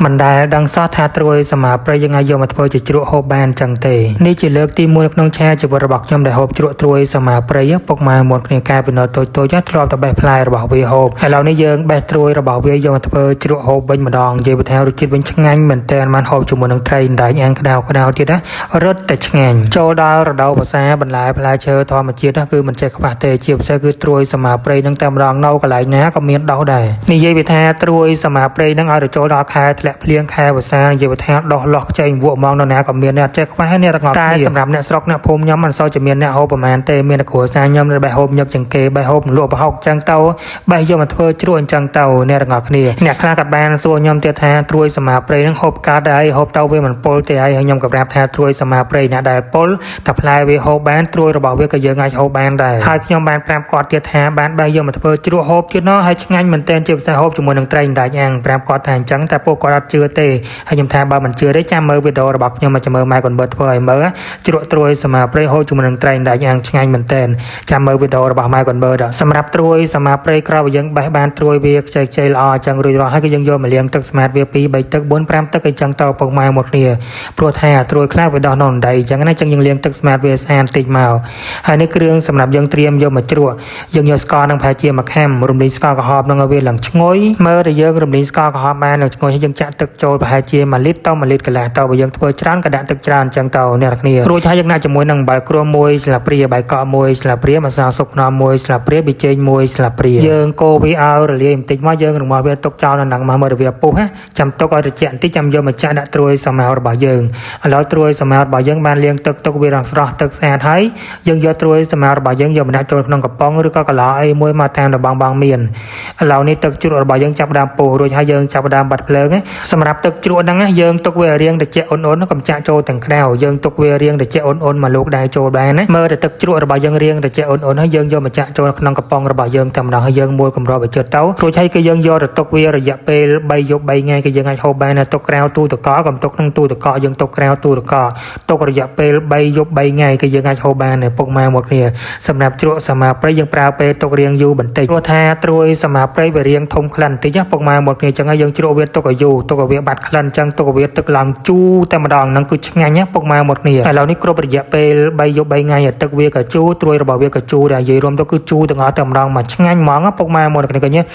មិនដែលដឹងសោះថាត្រួយសម្រាប់ព្រៃយើងអាចយកមកធ្វើជាជ្រក់ហូបបានចឹងទេនេះជាលើកទី1ក្នុងឆាជីវិតរបស់ខ្ញុំដែលហូបជ្រក់ត្រួយសម្រាប់ព្រៃពុកម៉ែមុនគ្នាកែពីនៅតូចតូចធ្លាប់តែបេះផ្លែរបស់វាហូបឥឡូវនេះយើងបេះត្រួយរបស់វាយកមកធ្វើជ្រក់ហូបវិញម្ដងនិយាយថារសជាតិវិញឆ្ងាញ់មែនតើបានហូបជាមួយនឹងត្រីអណ្ដែងអាំងក្តៅក្តៅទៀតណារឹតតែឆ្ងាញ់ចូលដល់រដូវវស្សាបន្លែផ្លែឈើធម្មជាតិគឺមិនចេះខ្វះទេជាពិសេសគឺត្រួយសម្រាប់ព្រៃនឹងតែម្ដងនៅកន្លែងណាក៏មានដោះដែរនិយាយពីថាត្រួយសម្រាប់ព្រៃនឹងឲ្យទៅចូលដល់ខែធ្លាក់ភ្លៀងខែវស្សានិយាយពីថាដោះលោះខ្ចីវក់ហ្មងនៅណាក៏មានដែរអត់ចេះខ្វះអ្នកទាំងអស់គ្នាតែសម្រាប់អ្នកស្រុកអ្នកភូមិខ្ញុំមិនសូវជាមានអ្នកហូបប្រហែលទេមានតែគ្រួសារខ្ញុំដែលបេះហូបញឹកជាងគេបេះហូបលក់ប្រហុកចឹងទៅបេះយកមកធ្វើជ្រក់អញ្ចឹងទៅអ្នកទាំងអស់គ្នាអ្នកខ្លះក៏បានសួរខ្ញុំទៀតថាត្រួយសម្រាប់ព្រៃនឹងហូបកើតដែរហូបទៅវាមិនពុលទេហើយខ្ញុំក៏ប្រាប់ថាត្រួយសម្រាប់ព្រៃណាដែលពុលតែផ្លែវាហូបបានត្រួយរបស់វាក៏យើងអាចហូបបានដែរហើយខ្ញុំបានប្រាប់គាត់ទៀតថាបានបេះយកមកធ្វើជ្រក់ហូបទៀតណោះហើយឆ្ងាញ់មែនទែនជាពិសេសហូបជាមួយនឹងត្រីអណ្ដែងអាំងប្រាប់គាត់ថាអញ្ចឹងតែពួកគាត់អត់ជឿទេហើយខ្ញុំថាបើមិនជឿទេចាំមើលវីដេអូរបស់ខ្ញុំមកចាំមើលម៉ែកូនបើធ្វើឲ្យមើលជ្រក់ត្រួយសម្រាប់ព្រៃហូបជាមួយនឹងត្រីអណ្ដែងអាំងឆ្ងាញ់មែនទែនចាំមើលវីដេអូរបស់ម៉ែកូនបើសម្រាប់ត្រួយសម្រាប់ព្រៃក្រោយយើងបេះបានត្រួយវាខ្ចីខ្ចីល្អអញ្ចឹងរួចរាល់ហើយក៏យើងយកមកលាងទឹកស្មាតវា2 3ទឹក4 5ទឹកអញ្ចឹងទៅពុកម៉ែមកគ្នាព្រោះថាត្រួយខ្លះវាដោះនៅដៃអញ្ចឹងណាអញ្ចឹងយើងលាងទឹកស្មាតវាស្អាតតិចមកហើយនេះគ្រឿងសម្រាប់យើងត្រៀមយកមកជ្រក់យើងយកស្ករនឹងប្រហែលជាមួយខាំរំលីងស្ករក្រហមនឹងឲ្យវាឡើងឈ្ងុយមើលតែយើងរំលីងស្ករក្រហមបានឡើងឈ្ងុយហើយយើងចាក់ទឹកចូលប្រហែលជា1លីត្រទៅ1លីត្រកន្លះទៅបើយើងធ្វើច្រើនក៏ដាក់ទឹកច្រើនអញ្ចឹងទៅអ្នកនរគ្នារួចហើយយើងដាក់ជាមួយនឹងអំបិលគ្រួមួយស្លាបព្រាបាយកកមួយស្លាបព្រាម្សៅស៊ុបខ្នុរមួយស្លាបព្រាប៊ីចេងមួយស្លាបព្រាយើងកូរវាឲ្យរលាយបន្តិចមកយើងរំងាស់វាទុកចោលនៅនឹងមកមើលវាពុះណាចាំទុកឲ្យត្រជាក់បន្តិចចាំយកមកចាក់ដាក់ត្រួយសម្ោរបស់យើងឥឡូវត្រួយសម្ោរបស់យើងបានលាងទឹកទុកវារងស្រស់ទឹកស្អាតហើយយើងយកត្រួយសម្ោរបស់យើងយកមកដាក់ចូលក្នុងកំប៉ុងឬក៏កន្លោអីមួយមកតាមដបងបងមានឥឡូវនេះទឹកជ្រក់របស់យើងចាប់ដើមពុះរួចហើយយើងចាប់ដើមបាត់ភ្លើងសម្រាប់ទឹកជ្រក់ហ្នឹងយើងទុកវារៀងត្រជាក់អ៊ុនៗកុំចាក់ចូលទាំងក្តៅយើងទុកវារៀងត្រជាក់អ៊ុនៗមកលោកដែរចូលបានណាមើលតែទឹកជ្រក់របស់យើងរៀងត្រជាក់អ៊ុនៗហើយយើងយកមកចាក់ចូលក្នុងកំប៉ុងរបស់យើងតែម្ដងហើយយើងមួលកម្របឲ្យជិតទៅរួចហើយគឺយើងយកទៅទុកវារយៈពេល3យប់3ថ្ងៃគឺយើងអាចហូបបានទុកក្រៅទូទឹកកកកុំទុកក្នុងទូទឹកកកយើងទុកក្រៅទូទឹកកកទុករយៈពេល3យប់3ថ្ងៃគឺយើងអាចហូបបានពុកម៉ែមកគ្នាសម្រាប់ជ្រក់សម្រាប់ព្រៃយើងប្រើពេលទុករៀងយូរបន្តិចព្រោះថាត្រួយសម្រាប់ព្រៃវារៀងធំក្លិនបន្តិចពុកម៉ែមកគ្នាចឹងហើយយើងជ្រក់វាទុកឲ្យយូរទុកឲ្យវាបាត់ក្លិនចឹងទុកឲ្យវាទឹកឡើងជូរតែម្ដងហ្នឹងគឺឆ្ងាញ់ណាពុកម៉ែមកគ្នាឥឡូវនេះគ្រប់រយៈពេល3យប់3ថ្ងៃទឹកវាក៏ជូរត្រួយរបស់វាក៏ជូរដែរនិយាយរួមទៅគឺជូរទាំងអស់តែម្ដងមកឆ្ងាញ់ហ្មងពុកម៉ែមកគ្នាកញ្ញានិ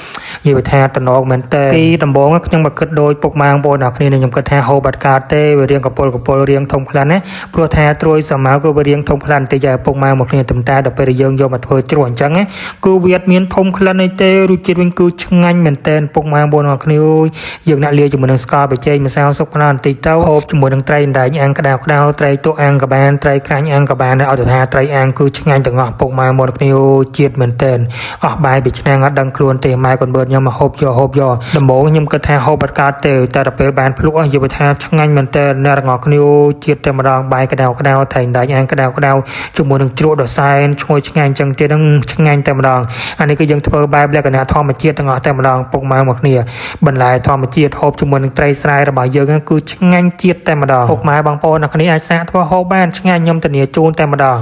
យាយថាតំណងមែនតើពីដំបងខ្ញុំក៏គិតដូចពុកម៉ែបងប្អូនអរគ្នាខ្ញុំគិតថាហូបបាត់កើតទេវារៀងកពុលកពុលរៀងធំក្លិនណាព្រោះថាត្រួយសមៅគឺវារៀងធំក្លិនតិចហើយពុកម៉ែមកគ្នាតែដល់ពេលយើងយកមកធ្វើជ្រក់អញ្ចឹងគឺវាអត់មានធំក្លិនអីទេរសជាតិវិញគឺឆ្ងាញ់មែនតើពុកម៉ែបងប្អូនអរគ្នាយើងដាក់លាយជាមួយនឹងស្ករប៊ីចេងម្សៅស៊ុបខ្នុរបន្តិចទៅហូបជាមួយនឹងត្រីអណ្ដែងអាំងក្តៅក្តៅត្រីទក់អាំងក៏បានត្រីក្រាញ់អាំងក៏បានឲ្យទៅថាត្រីអាំងគឺឆ្ងាញ់ទាំងអស់ពុកម៉ែមកគ្នាជាតិមែនតើអស់បាយពីឆ្នាំងអត់ដឹងខ្លួនទេម៉ែកូនបឺតខ្ញុំមកហូបយកហូបយកដំបូងខ្ញុំគិតថាហូបអត់កើតទេតែដល់ពេលបានភ្លក់និយាយថាឆ្ងាញ់មែនតើអ្នកទាំងអស់គ្នាជាតិតែម្ដងបាយក្តៅក្តៅត្រីអណ្ដែងអាំងក្តៅក្តៅជាមួយនឹងជ្រក់ដ៏សែនឈ្ងុយឆ្ងាញ់ចឹងទៀតហ្នឹងឆ្ងាញ់តែម្ដងអានេះគឺយើងធ្វើបែបលក្ខណៈធម្មជាតិទាំងអស់តែម្ដងពុកម៉ែមកគ្នាបន្លែធម្មជាតិហូបជាមួយនឹងត្រីស្រែរបស់យើងគឺឆ្ងាញ់ជាតិតែម្ដងពុកម៉ែបងប្អូនអ្នកគ្នាអាចសាកធ្វើហូបបានឆ្ងាញ់ខ្ញុំធានាជូនតែម្ដង។